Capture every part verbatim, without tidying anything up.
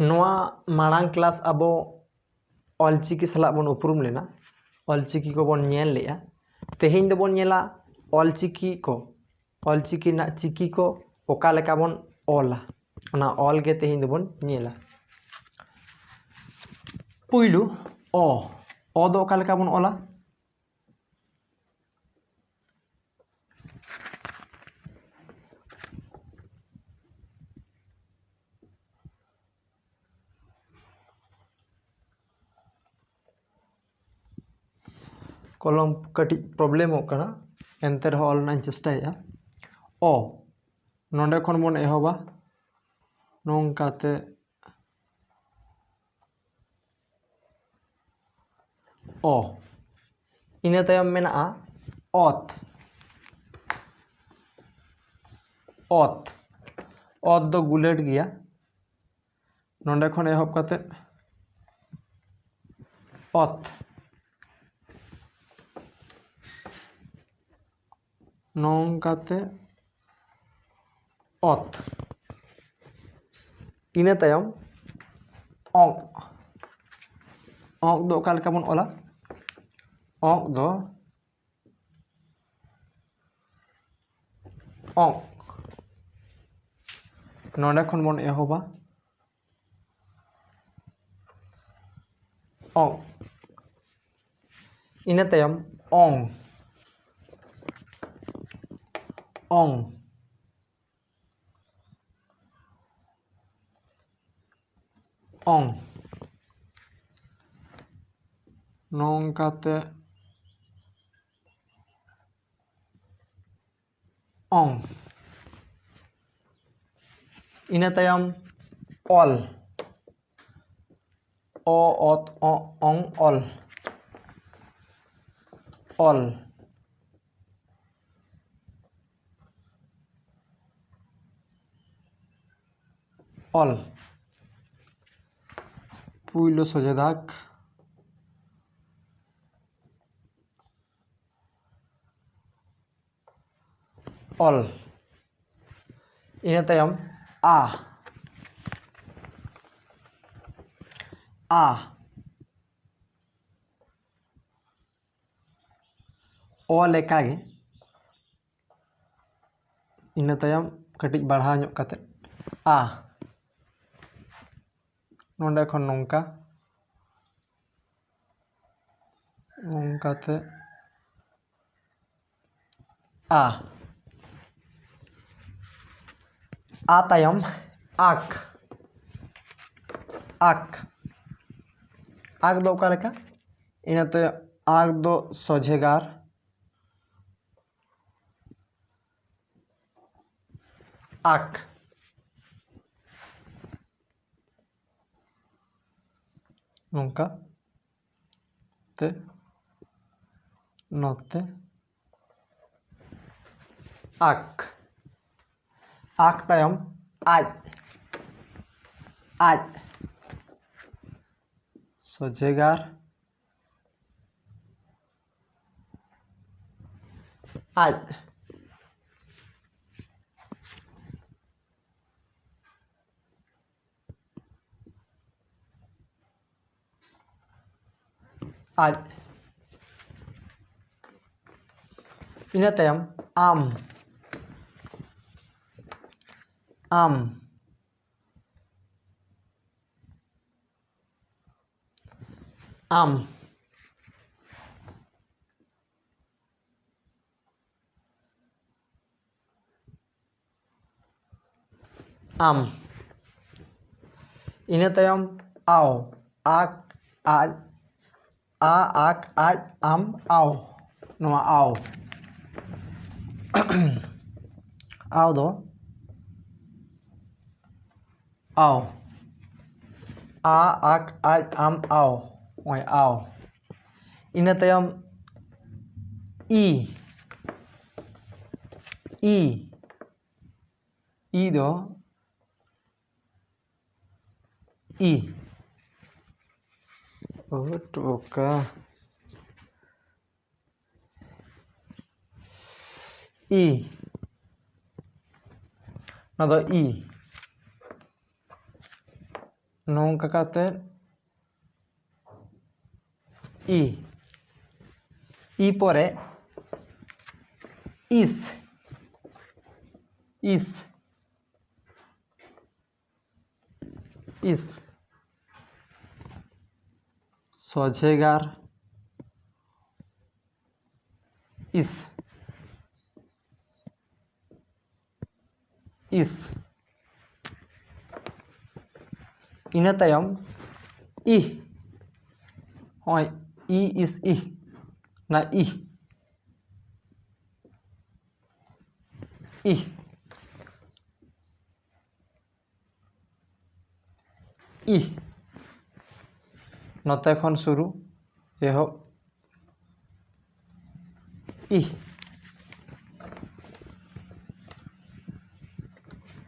ᱱᱚᱣᱟ ᱢᱟᱲᱟᱝ ᱠᱞᱟᱥ ᱟᱵᱚ ᱚᱞᱪᱤᱠᱤ ᱥᱟᱞᱟᱜ ᱵᱚᱱ ᱩᱯᱨᱩᱢ ᱞᱮᱱᱟ, ᱚᱞᱪᱤᱠᱤ ᱠᱚᱵᱚᱱ ᱧᱮᱞ ᱞᱮᱜᱼᱟ᱾ ᱛᱮᱦᱮᱧ ᱫᱚᱵᱚᱱ ᱧᱮᱞᱟ ᱚᱞᱪᱤᱠᱤ ᱠᱚ, ᱚᱞᱪᱤᱠᱤ ᱨᱮᱱᱟᱜ ᱪᱤᱠᱤ ᱠᱚ ᱚᱠᱟ ᱞᱮᱠᱟ ᱵᱚᱱ ᱚᱞᱟ, ᱚᱱᱟ ᱚᱞ ᱜᱮ ᱛᱮᱦᱮᱧ ᱫᱚᱵᱚᱱ ᱧᱮᱞᱟ᱾ ᱯᱩᱭᱞᱩ ᱚ, ᱚ ᱫᱚ ᱚᱠᱟ ᱞᱮᱠᱟ ᱵᱚᱱ ᱚᱞᱟ? ᱠᱚᱞᱚᱢ ᱠᱟᱹᱴᱤᱡ ᱯᱨᱚᱵᱞᱮᱢᱚᱜ ᱠᱟᱱᱟ, ᱮᱱᱛᱮ ᱨᱮᱦᱚᱸ ᱚᱞ ᱨᱮᱱᱟᱜ ᱤᱧ ᱪᱮᱥᱴᱟᱭᱮᱫᱼᱟ᱾ ᱚ, ᱱᱚᱰᱮ ᱠᱷᱚᱱ ᱵᱚᱱ ᱮᱦᱚᱵᱟ ᱱᱚᱝᱠᱟᱛᱮ᱾ ᱚ, ᱤᱱᱟᱹ ᱛᱟᱭᱚᱢ ᱢᱮᱱᱟᱜᱼᱟ ᱚᱛ᱾ ᱚᱛ, ᱚᱛ ᱫᱚ ᱜᱩᱞᱟᱹᱴ ᱜᱮᱭᱟ᱾ ᱱᱚᱰᱮ ᱠᱷᱚᱱ ᱮᱦᱚᱵ ᱠᱟᱛᱮ ᱚᱛ, ᱱᱚᱝᱠᱟᱛᱮ ᱚᱛ᱾ ᱤᱱᱟᱹ ᱛᱟᱭᱚᱢ ᱚᱸᱜ᱾ ᱚᱸᱜ ᱫᱚ ᱚᱠᱟ ᱞᱮᱠᱟ ᱵᱚᱱ ᱚᱞᱟ? ᱚᱸᱜ ᱫᱚ ᱚᱸᱜ, ᱱᱚᱰᱮ ᱠᱷᱚᱱ ᱵᱚᱱ ᱮᱦᱚᱵᱟ᱾ ᱚᱸᱜ, ᱤᱱᱟᱹ ᱛᱟᱭᱚᱢ ᱚᱝ, ᱚᱝ, ᱚᱝ, ᱱᱚᱝᱠᱟᱛᱮ ᱚᱝ᱾ ᱤᱱᱟᱹ ᱛᱟᱭᱚᱢ ᱚᱞ, ᱚ, ᱚᱛ, ᱚ, ᱚᱝ, ᱚᱞ, ᱚᱞ, ᱚᱞ᱾ ᱯᱩᱭᱞᱩ ᱥᱚᱡᱷᱮ ᱫᱟᱜᱽ, ᱚᱞ᱾ ᱤᱱᱟᱹ ᱛᱟᱭᱚᱢ ᱟ, ᱟ, ᱚ ᱞᱮᱠᱟᱜᱮ, ᱤᱱᱟᱹ ᱛᱟᱭᱚᱢ ᱠᱟᱹᱴᱤᱡ ᱵᱟᱲᱦᱟᱣ ᱧᱚᱜ ᱠᱟᱛᱮ ᱟ, ᱱᱚᱰᱮ ᱠᱷᱚᱱ ᱱᱚᱝᱠᱟ, ᱱᱚᱝᱠᱟᱛᱮ ᱟ, ᱟ ᱛᱟᱭᱚᱢ ᱟᱠ, ᱟᱠ, ᱟᱠ ᱫᱚ ᱚᱠᱟ ᱞᱮᱠᱟ? ᱤᱱᱟᱹᱛᱮ ᱟᱠ ᱫᱚ ᱥᱚᱡᱷᱮ ᱜᱟᱨ, ᱟᱠ, ᱱᱚᱝᱠᱟ ᱛᱮ ᱱᱚᱛᱮ ᱟᱠ, ᱟᱠ ᱛᱟᱭᱚᱢ ᱟᱡ, ᱟᱡ, ᱥᱚᱡᱷᱮ ᱜᱟᱨ, ᱟᱡ᱾ ᱟᱡ᱾ ᱤᱱᱟᱹ ᱛᱟᱭᱚᱢ ᱟᱢ, ᱟᱢ, ᱟᱢ᱾ ᱟᱢ᱾ ᱤᱱᱟᱹ ᱛᱟᱭᱚᱢ ᱟᱣ, ᱟᱠ, ᱟᱡ, ᱟ, ᱟᱠ, ᱟᱡ, ᱟᱢ, ᱟᱣ᱾ ᱱᱚᱣᱟ ᱟᱣ, ᱟᱣ ᱫᱚ ᱟᱣ, ᱟ, ᱟᱠ, ᱟᱡ, ᱟᱢ, ᱟᱣ᱾ ᱱᱚᱜᱼᱚᱭ ᱟᱣ᱾ ᱤᱱᱟᱹ ᱛᱟᱭᱚᱢ ᱤ, ᱤ, ᱤ ᱫᱚ ᱤ᱾ ᱳᱴ ᱵᱚᱠᱟ᱾ ᱤ᱾ ᱱᱚᱣᱟ ᱫᱚ ᱤ᱾ ᱱᱚᱝᱠᱟ ᱠᱟᱛᱮ ই। ই ᱯᱚᱨᱮ ᱤᱥ, ᱤᱥ, ᱤᱥ, ᱥᱚᱡᱷᱮ ᱜᱟᱨ ᱤᱥ, ᱤᱥ᱾ ᱤᱱᱟᱹ ᱛᱟᱭᱚᱢ ᱤᱦ, ᱱᱚᱜᱼᱚᱭ ᱤ ᱤᱥ ᱤᱦ, ᱚᱱᱟ ᱤᱦ, ᱤᱦ᱾ ᱤᱦ, ᱱᱚᱛᱮ ᱠᱷᱚᱱ ᱥᱩᱨᱩ, ᱮᱦᱚᱵ, ᱤᱦ᱾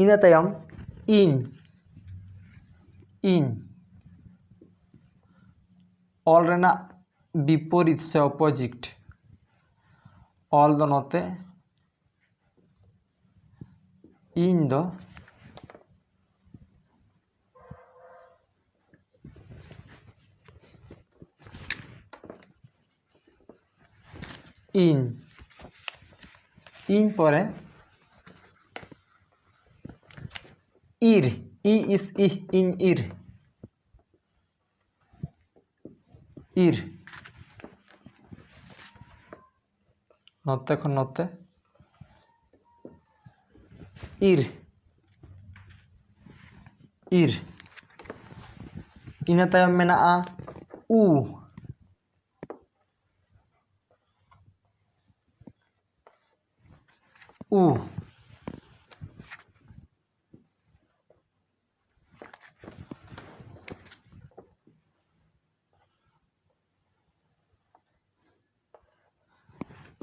ᱤᱱᱟᱹ ᱛᱟᱭᱚᱢ ᱤᱧ, ᱤᱧ᱾ ᱚᱞ ᱨᱮᱱᱟᱜ ᱵᱤᱯᱚᱨᱤᱛ ᱥᱮ opposite, ᱚᱞ ᱫᱚ ᱱᱚᱛᱮ, ᱤᱧ ᱫᱚ, ᱤᱧ, ᱤᱧ ᱯᱚᱨᱮ ᱤᱨ, ᱤ ᱤᱥ ᱤᱦ, ᱤᱧ ᱤᱨ, ᱤᱨ᱾ ᱱᱚᱛᱮ ᱠᱷᱚᱱ ᱱᱚᱛᱮ, ᱤᱨ, ᱤᱨ᱾ ᱤᱱᱟᱹ ᱛᱟᱭᱚᱢ ᱢᱮᱱᱟᱜᱼᱟ ᱩ, ᱩ᱾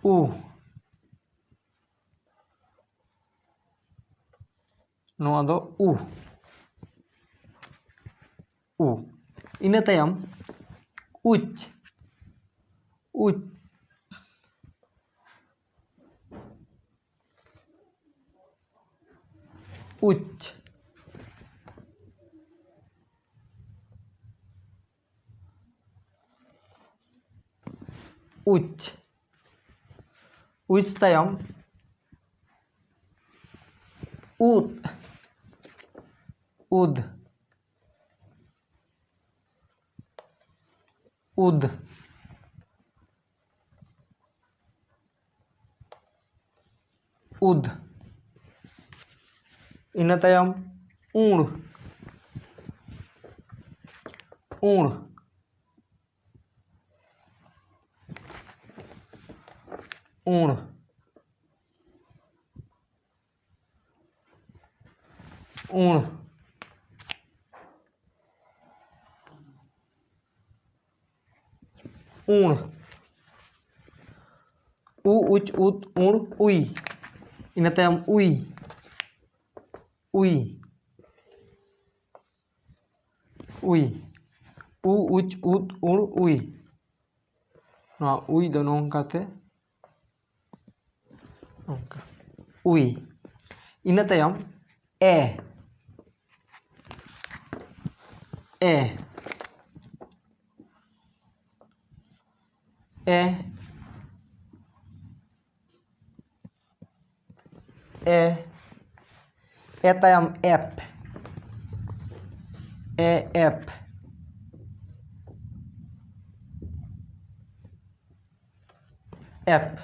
ᱩ᱾ ᱱᱚᱣᱟ ᱫᱚ ᱩ, ᱩ᱾ ᱤᱱᱟᱹ ᱛᱟᱭᱚᱢ ᱩᱪ, ᱩᱪ, ᱩᱪ᱾ ᱩᱪ᱾ ᱩᱪ ᱛᱟᱭᱚᱢ ᱩᱫ, ᱩᱫ, ᱩᱫ, ᱩᱫ᱾ ᱤᱱᱟᱹ ᱛᱟᱭᱚᱢ ᱩᱬ, ᱩᱬ, ᱩᱬ, ᱩᱬ, ᱩᱬ᱾ ᱩ, ᱩᱪ, ᱩᱫ, ᱩᱬ, ᱩᱭ᱾ ᱤᱱᱟᱹ ᱛᱟᱭᱚᱢ ᱩᱭ, ᱩᱭ, ᱩᱭ᱾ ᱩ, ᱩᱪ, ᱩᱫ, ᱩᱬ, ᱩᱭ᱾ ᱱᱚᱣᱟ ᱩᱭ ᱫᱚ ᱱᱚᱝᱠᱟᱛᱮ, ᱱᱚᱝᱠᱟ, ᱩᱭ᱾ ᱤᱱᱟᱹ ᱛᱟᱭᱚᱢ ᱮ, ᱮ, ᱮ, ᱮ, ᱮ ᱛᱟᱭᱚᱢ ᱮᱯ, ᱮ, ᱮᱯ, ᱮᱯ,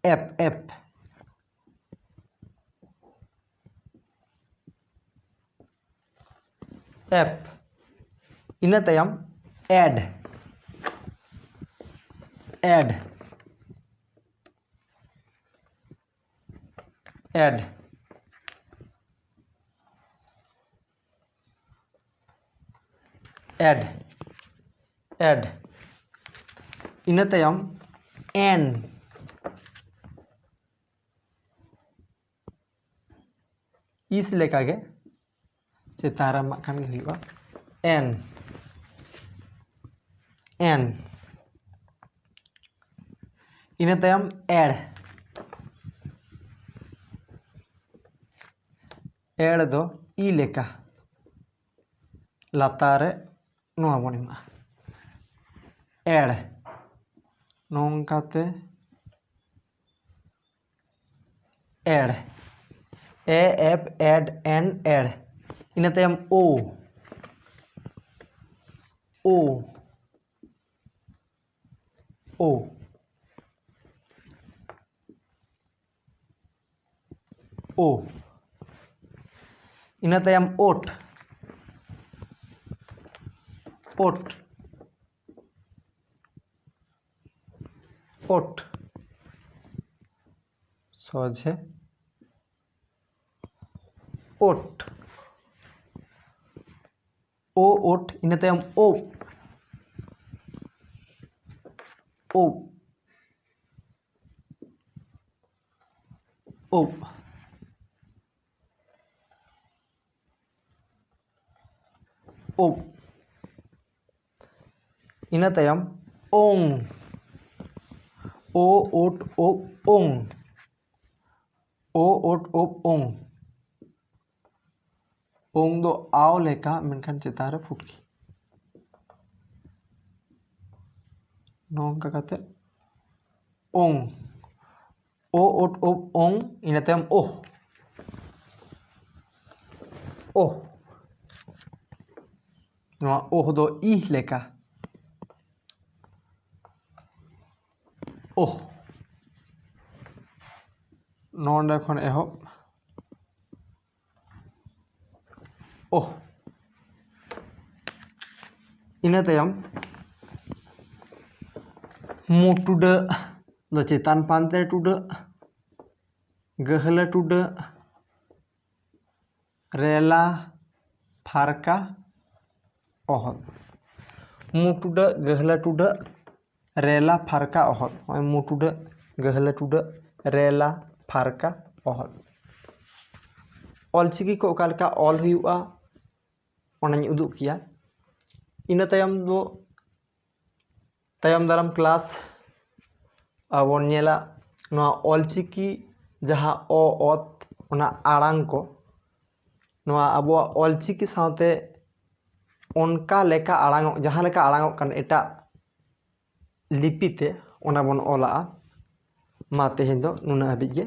ᱮᱯ, ᱮᱯ᱾ ᱮᱯ᱾ ᱤᱱᱟᱹ ᱛᱟᱭᱚᱢ ᱮᱰ, ᱮᱰ, ᱮᱰ, ᱮᱰ, ᱮᱰ᱾ ᱤᱱᱟᱹ ᱛᱟᱭᱚᱢ ᱮᱱ, ᱤᱥ ᱞᱮᱠᱟᱜᱮ ᱪᱮᱛᱟᱱ ᱨᱮ ᱮᱢᱟᱜ ᱠᱷᱟᱱ ᱜᱮ ᱦᱩᱭᱩᱜᱼᱟ᱾ ᱮᱱ, ᱮᱱ᱾ ᱤᱱᱟᱹ ᱛᱟᱭᱚᱢ ᱮᱲ, ᱮᱲ ᱫᱚ ᱤ ᱞᱮᱠᱟ ᱞᱟᱛᱟᱨ ᱨᱮ ᱱᱚᱣᱟ ᱵᱚᱱ ᱮᱢᱟᱜᱼᱟ᱾ ᱮᱲ, ᱱᱚᱝᱠᱟᱛᱮ ᱮᱲ, ᱮ ᱮᱯᱷ ᱮᱰ ᱮᱱ ᱮᱲ, ᱤᱱᱟᱹ ᱛᱟᱭᱚᱢ ᱳ, ᱳ, ᱳ, ᱳ, ᱤᱱᱟᱹ ᱛᱟᱭᱚᱢ ᱳᱴ, ᱳᱴ, ᱳᱴ, ᱥᱚᱡᱷᱮ ᱳᱴ, ᱳ ᱳᱴ, ᱤᱱᱟᱹ ᱛᱟᱭᱚᱢ ᱳᱵ, ᱳᱵ, ᱳᱵ, ᱳᱵ, ᱤᱱᱟᱹ ᱛᱟᱭᱚᱢ ᱳᱝ, ᱳ ᱳᱴ ᱳᱵ ᱳᱝ, ᱳ ᱳᱴ ᱳᱵ ᱳᱝ᱾ ᱳᱝ ᱫᱚ ᱟᱣ ᱞᱮᱠᱟ, ᱢᱮᱱᱠᱷᱟᱱ ᱪᱮᱛᱟᱱ ᱨᱮ ᱯᱷᱩᱴᱠᱤ᱾ ᱱᱚᱝᱠᱟ ᱠᱟᱛᱮ ᱳᱝ, ᱳ ᱳᱴ ᱳᱵ ᱳᱝ, ᱤᱱᱟᱹ ᱛᱟᱭᱚᱢ ᱳᱦ, ᱳᱦ᱾ ᱱᱚᱣᱟ ᱳᱦ ᱫᱚ ᱤᱦ ᱞᱮᱠᱟ᱾ ᱳᱦ, ᱱᱚᱰᱮ ᱠᱷᱚᱱ ᱮᱦᱚᱵ ᱳᱦ᱾ ᱤᱱᱟᱹ ᱛᱟᱭᱚᱢ ᱢᱩ ᱴᱩᱰᱟᱹᱜ ᱫᱚ ᱪᱮᱛᱟᱱ ᱯᱟᱱᱛᱮ ᱴᱩᱰᱟᱹᱜ, ᱜᱟᱹᱦᱞᱟᱹ ᱴᱩᱰᱟᱹᱜ, ᱨᱮᱞᱟ ᱯᱷᱟᱨᱠᱟ ᱚᱦᱚᱫ᱾ ᱢᱩ ᱴᱩᱰᱟᱹᱜ, ᱜᱟᱹᱦᱞᱟᱹ ᱴᱩᱰᱟᱹᱜ, ᱨᱮᱞᱟ ᱯᱷᱟᱨᱠᱟ ᱚᱦᱚᱫ᱾ ᱱᱚᱜᱼᱚᱭ ᱢᱩ ᱴᱩᱰᱟᱹᱜ, ᱜᱟᱹᱦᱞᱟᱹ ᱴᱩᱰᱟᱹᱜ, ᱨᱮᱞᱟ ᱯᱷᱟᱨᱠᱟ ᱚᱦᱚᱫ᱾ ᱚᱞᱪᱤᱠᱤ ᱠᱚ ᱚᱠᱟ ᱞᱮᱠᱟ ᱚᱞ ᱦᱩᱭᱩᱜᱼᱟ, ᱚᱱᱟᱧ ᱩᱫᱩᱜ ᱠᱮᱭᱟ᱾ ᱤᱱᱟᱹ ᱛᱟᱭᱚᱢ ᱫᱚ, ᱛᱟᱭᱚᱢ ᱫᱟᱨᱟᱢ ᱠᱞᱟᱥ ᱟᱵᱚᱱ ᱧᱮᱞᱟ ᱱᱚᱣᱟ ᱚᱞᱪᱤᱠᱤ ᱡᱟᱦᱟᱸ ᱚ, ᱚᱛ, ᱚᱱᱟ ᱟᱲᱟᱝ ᱠᱚ, ᱱᱚᱣᱟ ᱟᱵᱚᱣᱟᱜ ᱚᱞᱪᱤᱠᱤ ᱥᱟᱶᱛᱮ ᱚᱱᱠᱟ ᱞᱮᱠᱟ ᱟᱲᱟᱝᱚᱜ, ᱡᱟᱦᱟᱸ ᱞᱮᱠᱟ ᱟᱲᱟᱝᱚᱜ ᱠᱟᱱ ᱮᱴᱟᱜ ᱞᱤᱯᱤ ᱛᱮ ᱚᱱᱟ ᱵᱚᱱ ᱚᱞᱟᱜᱼᱟ᱾ ᱢᱟ ᱛᱮᱦᱮᱧ ᱫᱚ ᱱᱩᱱᱟᱹᱜ ᱦᱟᱹᱵᱤᱡ ᱜᱮ᱾